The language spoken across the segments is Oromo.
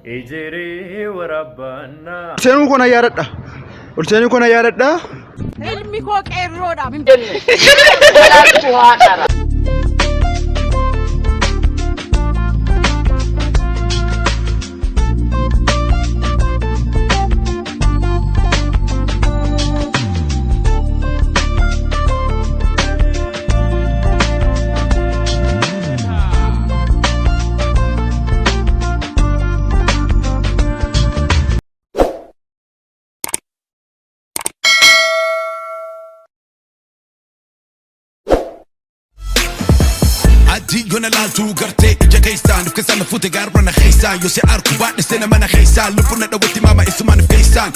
Ejeree waraabbaannaa. Ol seenuu koo nan yaadadha. Ol seenuu koo nan yaadadha. Ilmi koo qeerroodha. Jalaattu haadhara. Adii yoona laaltuu gartee ija keessaan of keessaan na fuute gaarra na keessaan yoo si arku baadhe seena mana keessaan lubbuun na dhawwatti maama isumaan of keessaan.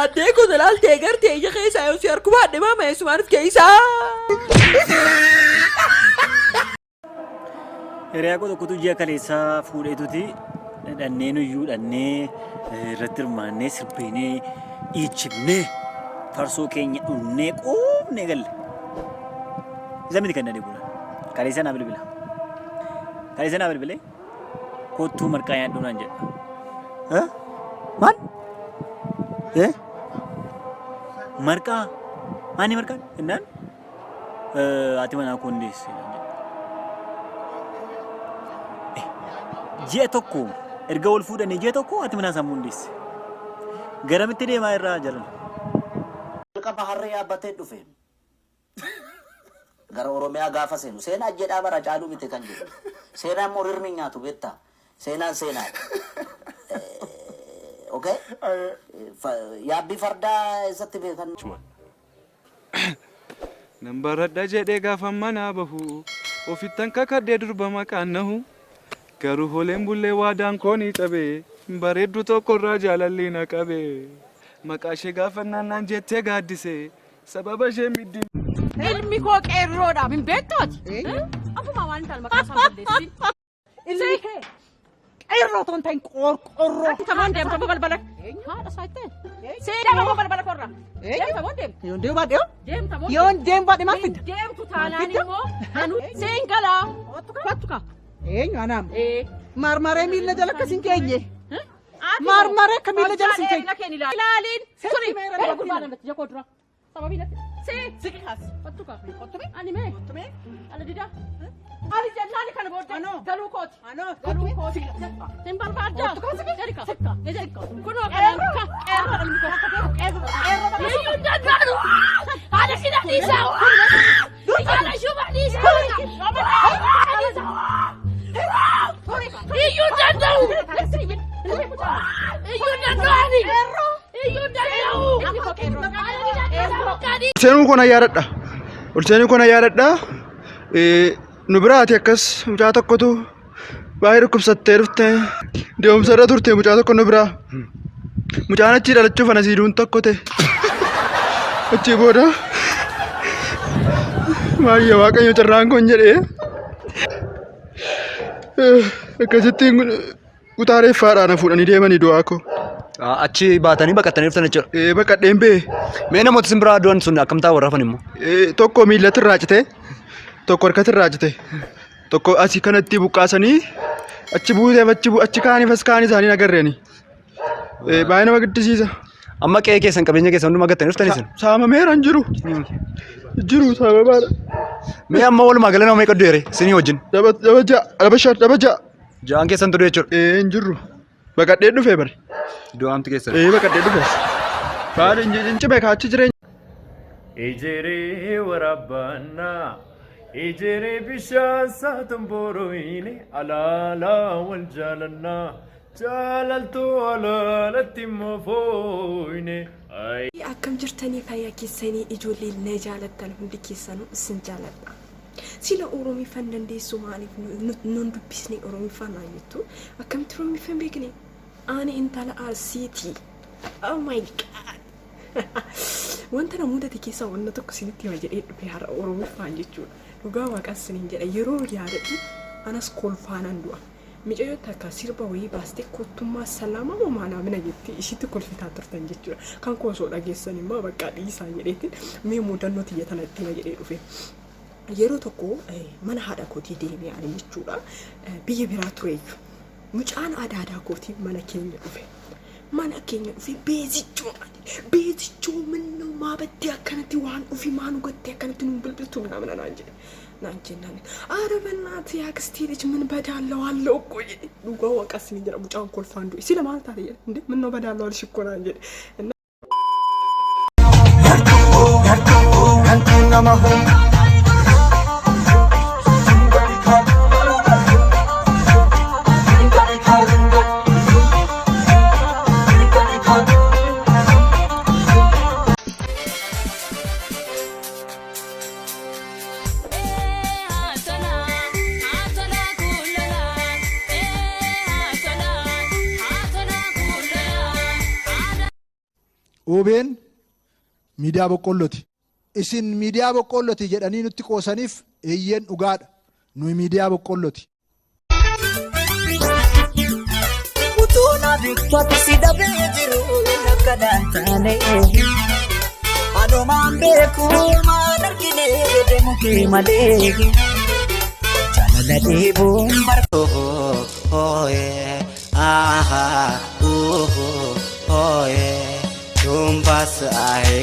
Addee koo laaltee gartee ija keessaa yoo si arku baadhe maama eessumaan of keessaa. Hiriyaa koo tokkotu ji'a kaleessaa fuudheetuti dhannee nuyyuu dhannee irratti hirmaannee sirbinee dhiichifnee farsoo keenya dhunnee quufnee galle. Isa miti kan na dhibu. Kaleessa naa bilbila. Kaleessa naa bilbilee kottuu marqaa nyaadhu naan jedha. Eh? Maal? Eh? Marqaa? Maani marqaan? Jennaan haati manaa koo hin deesse naan jedhe. Ji'a tokko erga wal fuudhanii ji'a tokko haati manaa isaa immoo hin deesse. Garamitti deemaa irraa jalan? Jalqaba harree yaabbatee dhufe. Gara Oromiyaa gaafa seenu. Seenaa jedhaa bara caaluu miti kan jedhu. Seenaa immoo rirmi hin nyaatu beektaa. Seenaan seenaadha. Okay? Yaabbii fardaa eessatti beekan? Nan baradha jedhee gaafan manaa bahu Ofittan kakadhee durba maqaan nahu Garuu hooleen bullee waadaan koo ni cabe Bareedduu tokkorraa jaalalli na qabe Maqaa ishee gaafannaan naan jettee gaaddise Sababa isheen middi Ilmi koo qeerroodha. Hin beektu ati? Ofumaa waan hin taane maqaa isaa balleessin. Ilmi kee qeerroo otoo hin ta'in qorqorroo. Tamoon deemta moo balbala? Haadha isaa ittee. Seera moo balbala korra? Deemta moo deemta? Yoon deemu baadhee hoo? Deemta moo? Yoon deemu baadhee maal fidda? Deemtu taanaan immoo anu seen galaa. Kottu kaa. Eenyu anaam? Ee. Marmaree miila jala akkas hin keenye. Ati Marmaree akka miila jala sin keenye. Ilaaliin. Sitti Suri. meera Ee dubartiin. gurbaa namatti jakoo dura. Sababii natti. See siqi kaas. Kottu kaa. Kottu mee. Ani mee. Kottu mee. Ana didaa. Ani jennaani kana booddee. Anoo. Galuu kooti. Anoo. Galuu kooti. Hin barbaaddaa. Kottu kaa siqi. Gadi kaa. Gadi kaa. Kunoo kanaan ka. Qeerroo ilmi koo. Qeerroo. Qeerroo. Iyyuu hin danda'u. Haadha si dhiisaa. Haadha shuma dhiisaa. Iyyuu hin danda'u. Iyyuu hin danda'u ani. Iyyuu hin danda'u. Seenuu koo nan yaadadha. Ol seenuu koo nan yaadadha. Nu biraati akkas mucaa tokkotu baay'ee dhukkubsattee dhufte. Deemsa irra turte mucaa tokko nu biraa. Mucaan achii dhalachuuf ana siiduun tokko ta'e. Achii booda baay'ee waaqayyo carraan kun jedhee akkasittiin Kutaa reeffaadhaa na fuudhanii deemanii du'aa koo. Achi baatanii baqatanii dhuftan jechuudha. Ee baqadheen bee. Mee namoota isin biraa du'an sun akkam ta'a warra hafan immoo? Ee, Tokko miillatti irraa cite, tokko harkatti irraa cite, tokko asii kanatti buqqaasanii achi buuteef achi bu- achi kaaniif as kaan isaanii hin agarreeni. Ee, Baay'ee nama gaddisiisa. Amma qe'ee keessan qabeenya keessan hundumaa gattanii dhuftan isin? Saamameera hin jiru. Hin jiru saamamaadha. Mee amma walumaa gala nama meeqa du'eere isinii wajjin? Dhaba dhaba ja'a, dhaba shan, dhaba ja'a. Ja'aan keessan ture jechuudha. Ee hin jirru. Baqadhee dhufee bari. Du'aamti keessan. Ee baqadhee dhufe. Baadhi hin cime kaachi jireenya. Ejeree waraabbaannaa ejeree bishaan saatan booroyine alaalaa wal jaalannaa jaalaltuu alaalatti immoo fooyne. Akkam jirtanii fayyaa keessanii ijoollee na jaalattan hundi keessanuu isin jaaladha. Sila Oromiffan dandeessu maaliif nun dubbisne Oromiffaa naan jettu akkamitti Oromiffa hin beekne ani intala Arsiiti. Oh my god. Wanta na mudate keessaa wanta tokko isinitti hima jedhee dhufe har'a Oromiffaan jechuudha. Dhugaa waaqaan isiniin jedha yeroo yaadadhu anas kolfaanan du'a. Micayyoo takka sirba wayii baastee kottummaa salaama moo maanaamina jetti ishiitti kolfitaa turtan jechuudha. Kan koo osoo dhageessan immoo bakka dhiisaa jedheetiin mee mudannoo tiyya tana itti hima jedhee dhufe. Yeroo tokko mana haadha kootii deemee ani jechuudha. Biyya biraa tureeyyu. Mucaan adaadaa kootii mana keenya dhufe. Mana keenya dhufe beezichoo naan jedhe. Beezichoo minnoo maa baddee akkanatti waan dhufi maa nu gattee akkanatti nuun bilbiltu minamina naan jedhe. Naan jennaan ara bannaati yaakistii lij min badaalለው አለው እኮ jedhe. Dhugaa waaqa isin jedha mucaan kolfaan du'e. Sila maal taate jedhe. Inde minnoo badaalለው አልሽ እኮ naan jedhe. OBN miidiyaa boqqoollooti. Isin miidiyaa boqqoollooti jedhanii nutti qoosaniif eeyyeen dhugaadha. Nuyi miidiyaa boqqoollooti. Utuu na beektu ati si dhabee jiru akkanaan taane. Anumaan beeku maan argine deemu kee malee. Jaalala dheebuun bara. तुम पास आए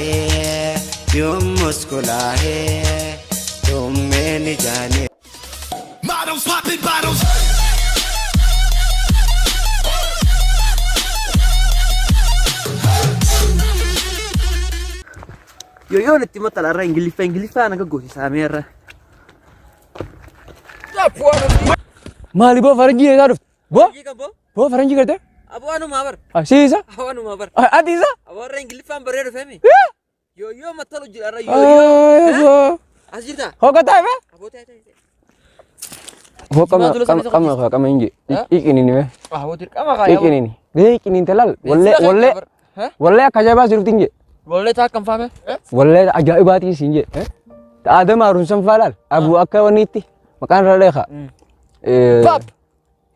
यूं मुस्कुराए तुम में जाने Models popping bottles. Yoon itti maxxanarra Ingiliffa Ingiliffaan akka gooti saameerra. Maali boo faranjii eegaa dhufte? Boo? Boo faranjii gartee? Aboo anumaa bar. Si isa? Aboo anumaa bar. Ati isa? Aboo warra Ingiliffaan baree dhufeemi. Yoo maxxanu jira irra yoo yoo. As jirta? Hoggataa ife? Aboo ta'e ta'e. Hoo qama qama qama hin jee. Iqiniini mee. Aboo dirqama kaaya. Iqiniini. Gahee iqiniin talaal. Wallee wallee wallee akka ajaa'ibaa si dhufti hin jee. Wallee taa akkam faame? Wallee ajaa'ibaatii siin jee. Aadama Haarunsan faa laal. Abuu akka wanni itti maqaan irra dheekaa. Hip-hop.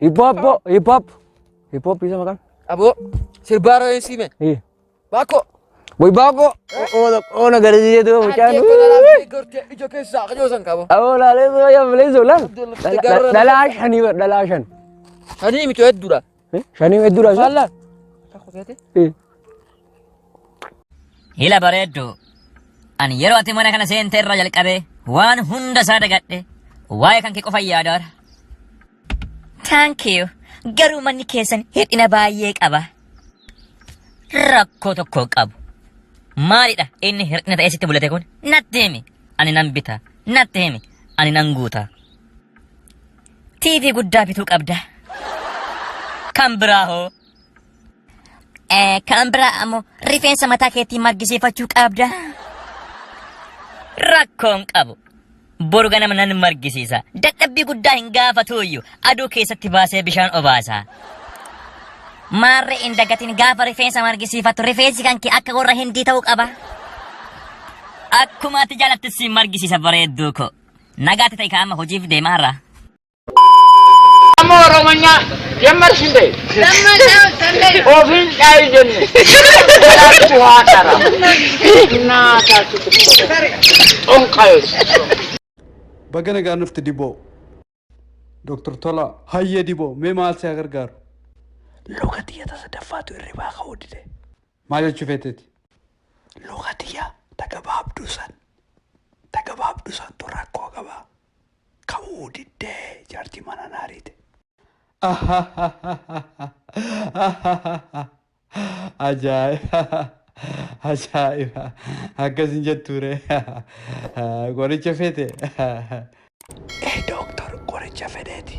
Hip hop boo hip hop. Hip hop isa maqaan. Aboo sirbaa roo siime. Baakoo. Boy baakoo. Oona gara jijee duuba mucaan. Gartee ija keessaa qajoosan qaba. Aboo laalee duuba yaa bilee laal. Dhalaa shanii bar dhalaa shan. Shanii miti hedduudha. Shanii hedduudha. Faallaa. Hila bareeddu. Ani yeroo ati mana kana seente irraa jalqabee waan hunda isaa dagadhe waa'ee kan kee qofa yaadaara. Thank you. Garuu manni keessan hir'ina baay'ee qaba. Rakkoo tokko qabu. Maalidha inni hir'ina ta'ee sitti mul'ate kun? Natti himi. Ani nan bita. Natti himi. Ani nan guuta. TV guddaa bituu qabda. Kan biraa hoo? Kan biraa ammoo rifeensa mataa keetii margisiifachuu qabda. Rakkoon qabu. Boru ganama nan margisiisa. Dadhabbii guddaa hin gaafatuuyyu. Aduu keessatti baasee bishaan obaasa. Maarree hin dagatin gaafa rifeensa margisiifattu rifeensi kan kee akka warra hindii ta'uu qaba. Akkuma ati jaalattu si margisiisa bareedduu koo. Nagaatti ta'i kaa'ama hojiif deemaa har'a. Amma Oromonya ጀመርሽ እንዴ? ኦፊን ጫይ ጀነ ላችሁ አጠራ እናታችሁ ጦንቃዮች። Baga nagaan dhufte Diboo. Dr. Tolaa hayyee Diboo mee maal si haa gargaaru? Luka tiyya tasa daffaatu hirribaa ka'uu dide. Maal jechuu feeteeti? Luka tiyya ta gabaabduu san ta gabaabduu santu rakkoo qaba. Ka'uu diddee jaartii mana naariite. Ajaa'iba! Ajaa'iba! Akkas hin jettuure. Qoricha feete? Ee dooktor qoricha fedheeti.